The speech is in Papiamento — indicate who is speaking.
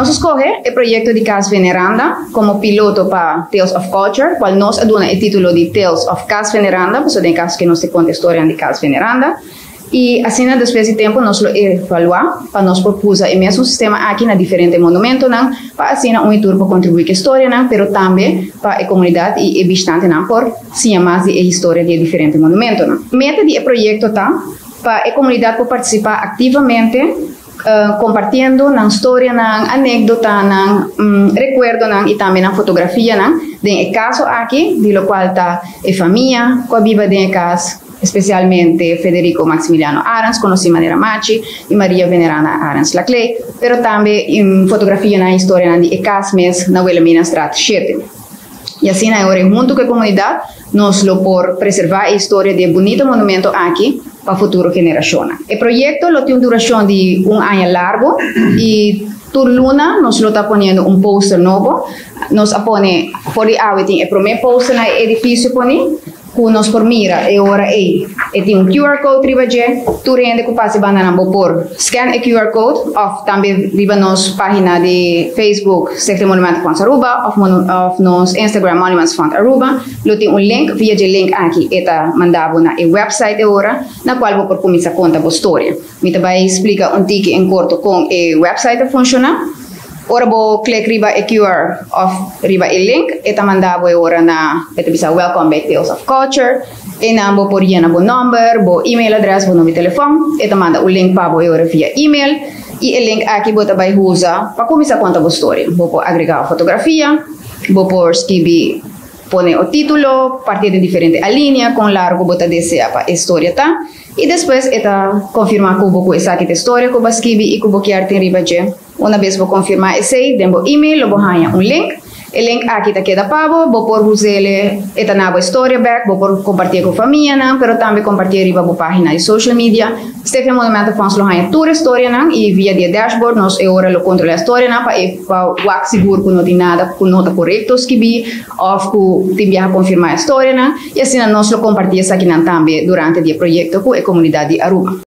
Speaker 1: Nos a scoge e proyecto di Cas Veneranda como piloto pa Tales of Culture, cual nos a duna e titulo di Tales of Cas Veneranda, pasobra den e caso cu nos ta conta e storianan di Cas Veneranda. Y asina despues di tempo nos lo evalua pa nos por usa e mesun sistema aki na diferente monumentonan pa asina un y tur por contribui cu e storianan, pero tambe pa e comunidad y e bishitantenan por siña mas di e historia di e diferente monumentonan. Meta di e proyecto ta pa e comunidad por participa activamente compartiendo nan storianan, anecdotanan, recuerdonan y tambe nan fotografianan den e caso aki, di locual ta e famia cu a biba den e cas, especialmente Federico Maximiliano Arends, conoci manera Machi, y Maria Veneranda Arends Laclé, pero tambe fotografianan y historianan di e cas mes na Wilhelminastraat 7. Y asina e ora hunto cu e comunidad nos lo por preserva e historia di e bunita monumento aki pa futuro generacionnan. E proyecto lo tin un duracion di un aña largo y tur luna nos lo ta poniendo un poster nobo. Nos a pone, for di awe tin e prome poster na e edificio poni, cu nos por mira e ora ey e tin un QR code riba dje. Tur hende cu pasa e bandanan bo por scan e QR code of tambe riba nos pagina di Facebook Stichting Monumentenfonds Aruba of nos Instagram Monuments Fund Aruba lo tin un link. Via dje link aki e ta manda bo na e website e ora na cual bo por cuminsa conta bo storia. Mi ta bay splica un tiki en corto con e website ta funciona. Ora bo click riba e QR of riba e link, e ta manda bo e ora na, e ta bisa "Welcome bij Tales of Culture". E nan bo por yena bo nomber, bo email address, bo number di telefon. E ta manda un link pa bo e ora via email. Y e link aki bo ta bay usa pa cuminsa conta bo storia. Bo por agrega fotografia, bo por skirbi, pone e titulo, parti di diferente alinea, con largo bo ta desea pa e storia ta. Y despues e ta confirma cu bo cu esaki ta e storia cu bo a skirbi y cu bo kier tin riba dje. Una bes bo confirma esey, den bo email lo bo haya un link. E link aki ta keda pa bo, bo por us'e, e ta na bo storia back, bo por comparti cu famianan, pero tambe comparti riba bo pagina di social media. Stichting Monumentenfonds lo haya tur e storianan y via di dashboard nos e ora lo controla e storianan pa e pa wak sigur cu no tin nada cu no ta corecto skirbi of cu tin biaha confirma e storianan y asina nos lo comparti esakinan tambe durante e proyecto cu e comunidad di Aruba.